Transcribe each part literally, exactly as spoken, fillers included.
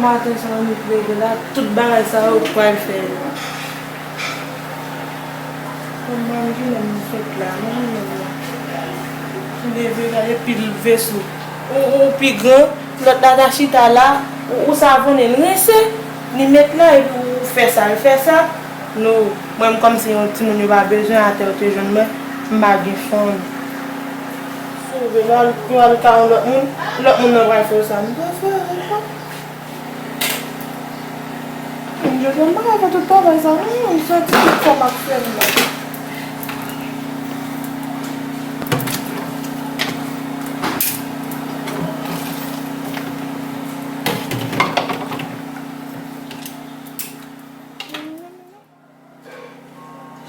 Maten sa nou leve la, tout bagay sa yo pral fè. Kòman m di menm m sot la, non, non, non. M leve la, epi l vesou. Ou, ou pi gran, lòt la ta chita la, ou, ou savonnen l rense, li met la, epi ou fè sa, l fè sa. Non, mwen m kòmsi yon timoun yo pa bezwen atè yo te jwenn mwen, m pa gen fanm. Sove la, pou al ka yon lòt moun, lòt moun nan pral fè w sa, m pa fè anyen. Jodi a m pa ka fè tout travay sa non, m santi tout sa m ap fè m nan.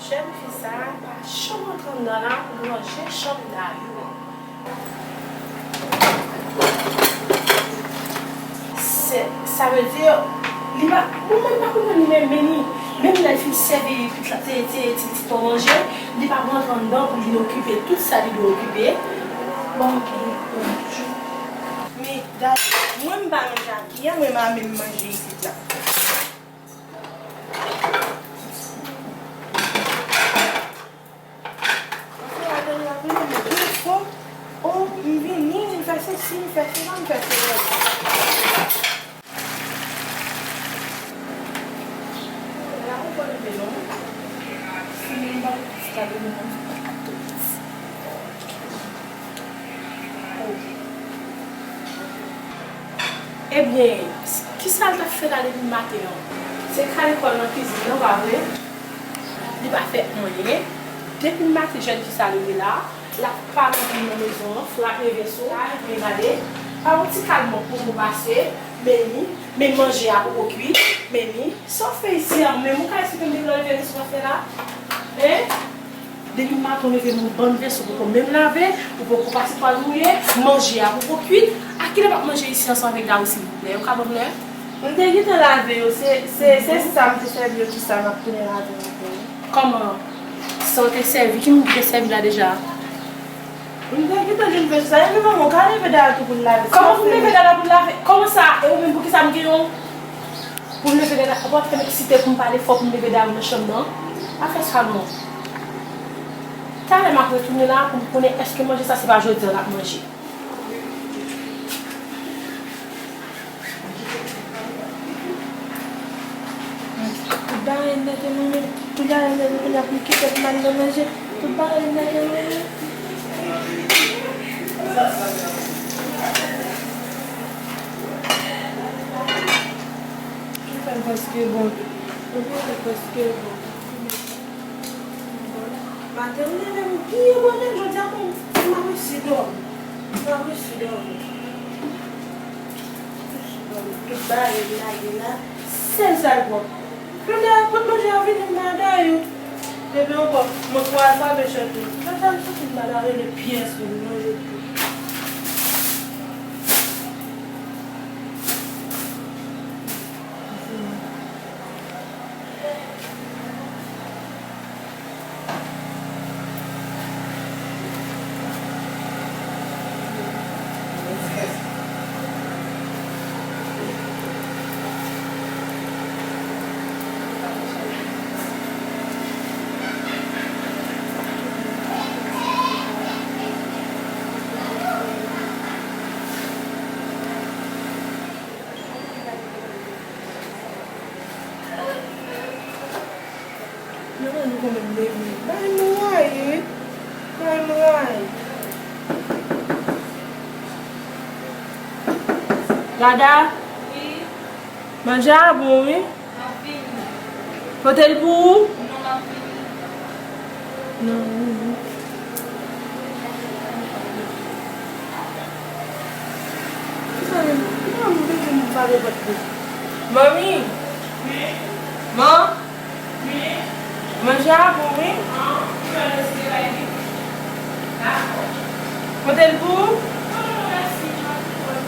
Jèn fi sa a pa janm antre anndan la pou l ranje chanm Dayou an. Se, sa vle di, li pa, mwen menm pa konprann li menm, men li, menm lè l fin sèvi pitit la, ti, ti, ti, ti pitit manje, li pa rantre anndan pou li okipe tout sa li dwe okipe. Bon, ok, bon. Men, Dayou, mwen m pa manje ak kiyè, mwen m a menm manje isit la. Ou vini, m fè sesi, m fè sela, m fè sela. La ou pa leve non. Si m pa ti ka leve non. Ebyen, kisa l t ap fè la depi maten an? Se ka lekòl nan kizin nan, pa vre? Li pa fè anyen. Depi maten, jèn fi sa leve la, l ap pa rantre nan mezon an, frape vèso, men gade, pa yon ti kalmant pou nou pase, men li, men manje a poko kwit, men li, sa w fè isi a, menm ou ka esplike m depi lè w leve, kisa w ap fè la? Hein? Depi maten w leve, yon bann vèso poko menm lave, ou poko pase pral mouye, manje a poko kwit. A kilè m ap manje isi ansanm avèk Dayou, silvouplè? Ou ka ban m lè? M te gentan lave yo, se, se, se sa m te sèvi yo, kisa m ap tounen lave ankò? Kòman? Sa w te sèvi, ki moun ki te sèvi la deja? M te gentan jwenn vèso sa, e men manman, w ka leve Dayou tou pou l lave. Kòman pou m leve Dayou pou l lave? Kòman sa? E ou menm, poukisa m gen yon Pou m leve Dayou, w ap fè m eksite pou m pale fò pou m leve Dayou nan chanm nan? Pa fè sa non. Talè m ap retounen la pou m konnen èske manje sa se pa jodi a l ap manje. Tout bagay nète mwen menm, tout bagay nète mwen ap kite m al nan manje. Tout bagay nète mwen menm. Tout bagay prèske bon tou. Tout bagay prèske bon. Maten m leve m byen bonè, jodi a mwen m pa resi dòmi. M pa resi dòmi. Tout bagay m lage la, sèl sa l pwòp. Jodi a, pot manje a vini, m pa Dayou. Depi ankò, mwen kwè alfabe chante. Jodi a, m santi m pa ta rele pyès moun non jodi. Manman nou konn menm leve. Bay m rayi wi. Bay m rayi. Dada. Wi. Manje a bon wi. M ap vini. Pote l pou ou. Non, m ap vini. Non, non, non. Kisa menm? Kisa menm bezwen m pale vòt li? Manmi? Wi? Man? Wi? Manje a bon, wi? An, ou fè l resi bay li? Dakò. Pote l pou ou? Non, non, non, mèsi, m ap pran.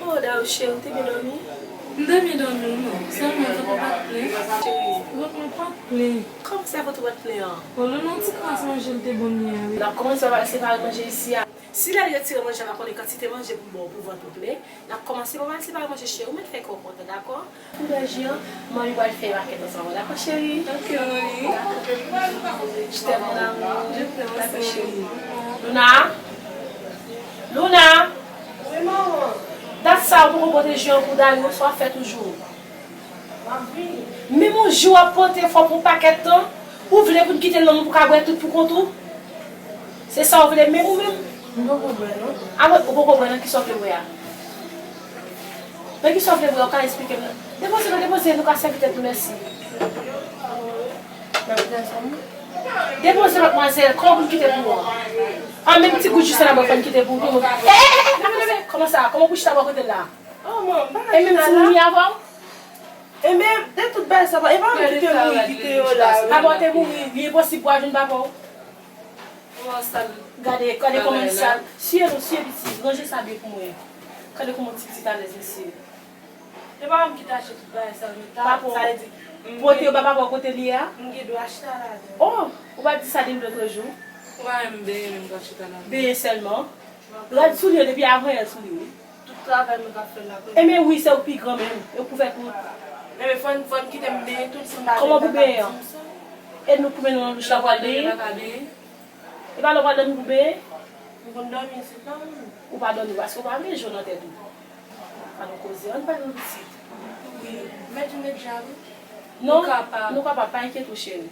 Oh, Dayou cheri, ou te byen dòmi? M te byen dòmi, wi, non. Sèlman, zòt pa t plen. Cheri, Vant mwen pa t plen. Kòman sa, vant ou pa t plen an? Bon, Louna, yon ti kras manje l te ban m yè, wi. N ap kòmanse pa separe manje isi a. Si lè l retire manje a, n ap konnen kantite manje pou ba w pou vant ou plen. N ap kòmanse pa separe manje, cheri. Ou mèt fè kè w kontan, dakò? Pou bèje an, manmi pral fè makèt ansanm avè w, dakò, cheri? Ok, manmi. Dakò. Je t'aime, mon amour. Je t'aime aussi. Dakò, cheri. Louna? Louna? Wi, manman. Dat sa a, ou poko pote je an pou Dayou, sa w ap fè toujou? M ap vini. Menm yon je w ap pote, fò w pran pakèt tan. Ou vle pou n kite l nan men w pou w ka bwè tout pou kont ou? Se sa w vle menm ou menm? M poko bwè, non. A mwen, ou poko bwè nan ki sa w vle bwè a? Nan ki sa w vle bwè, ou ka esplike m nan? Depoze non, depoze, nou ka sèvi tèt nou, mèsi. Depoze, madmwazèl, kòman pou n kite pou ou an? An, menm ti gout jis la, mwen fè n kite pou ou. E, e, e, e, kòman sa? Kòman pou chita bò kote l la? Oh, manman, m pa ka chita la. E menm timoun li avè w? Enben, de tout bagay sa, e pa mwen ki te mouri, ki te yo la, wi. Papa w te mouri, li enposib pou w al jwenn papa w. Gade, gade kòman li sal. Siye non, siye piti, ranje sa byen pou mwen. Gade kòman ti pitit alèz, mesye. E pa mwen ki te achte tout bagay sa, men ta, sa vle di, pote yo ba papa w kote li ye a? M gen dwa chita ladan. Oh, ou pa di sa depi lòt jou? Ou pa wè m benyen, men m ka chita ladan. Benyen sèlman? Rad sou li yo depi avanyè sou li, wi. Tout travay mwen k ap fè la, kounye a. Enben wi, se ou k pi gran menm. E ou k pou fè tout. Enben fò n, fò n kite m benyen tou, si m pa benyen, papa di m sa. Kòman pou benyen an? E nou k pou mennen w nan douch la pou al benyen? E pa lè w pral dòmi pou benyen? M konn dòmi isit la, manmi. Ou pa dòmi paske ou pa vle je w nan tèt ou. Pa nou koze, ann pale nou pitit. Wi, mèt vin deja, wi. Non, nou kapab, pa enkyete w, cheri.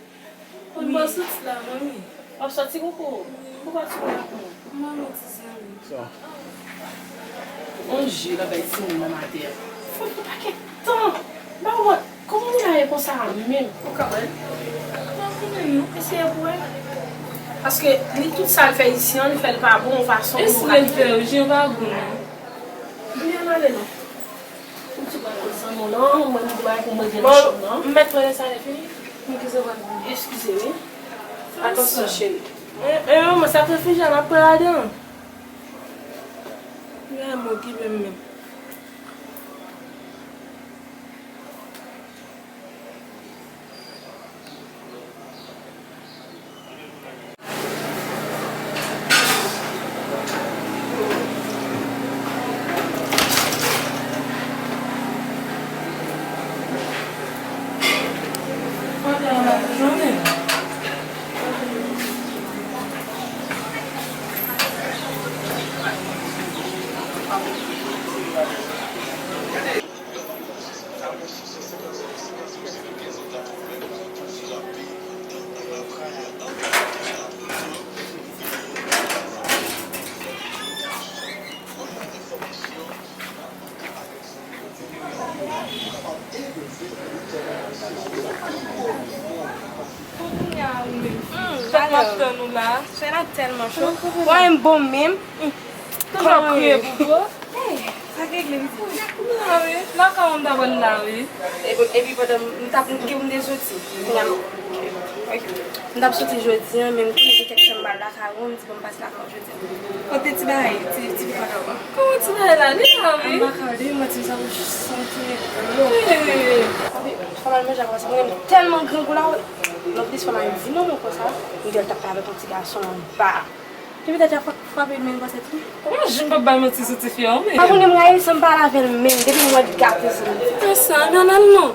Wi. Mwen soti la, manmi. W ap soti, koukou? Wi. Ou pa sou la pou mwen? Manmi, ti zanmi. Sa. On je l ap bay timoun nan atè a. Fò n pran pakèt tan. Ba wòt. Kòman moun la ye konsa menm? Ou ka wè l? Ou pa konnen non. Eseye pou wè. Paske li tout sa l fè isi an, li fè l pa bon yon fason pou nou ka kite l. Eseye l fè, wi, jan pa bon non. Byen ale non. Ou ti pral koz zanmi w lan, mwen m di bagay pou mwen gen nan chanm nan. M mèt pran lè sa lè fini. M kise pral vini. Eskize wi. Atansyon cheri. E, e, manman, sa te fini, jan ap pran ladan. Gade m okipe m menm. Kounye a ou menm. Fòk m ap tann ou la. Fè la tèlman cho. Wè m bon menm. Toujou ap kriye pou gwo. Sa k regle pitit? Nan wi, lakay ou m ta pral la wi. Epi, epi pandan m t ap gen pou m te soti. Kounye a m, ok. M t ap soti jodi a, men m konnen gen kèk tan m pa lakay ou, m di bon m pase lakay ou jodi a. Kote ti bagay, ti, ti pitit la? Kòman ti bagay la? Li la wi. M pa ka di, m manti sa pou santi dlo. Epi, fò m al manje avè w, paske mwen menm tèlman grangou la, non plis fò m al di manman w konsa, m di l t ap pale avèk yon ti gason anba. Depi dat la frape l menm panse tou. Kòman jan m p ap bay manti sou tifi a, ou menm? Pa konnen m rayi l san m pale avè l menm, depi m wè l gate sou m. Fè sa, men ann al non.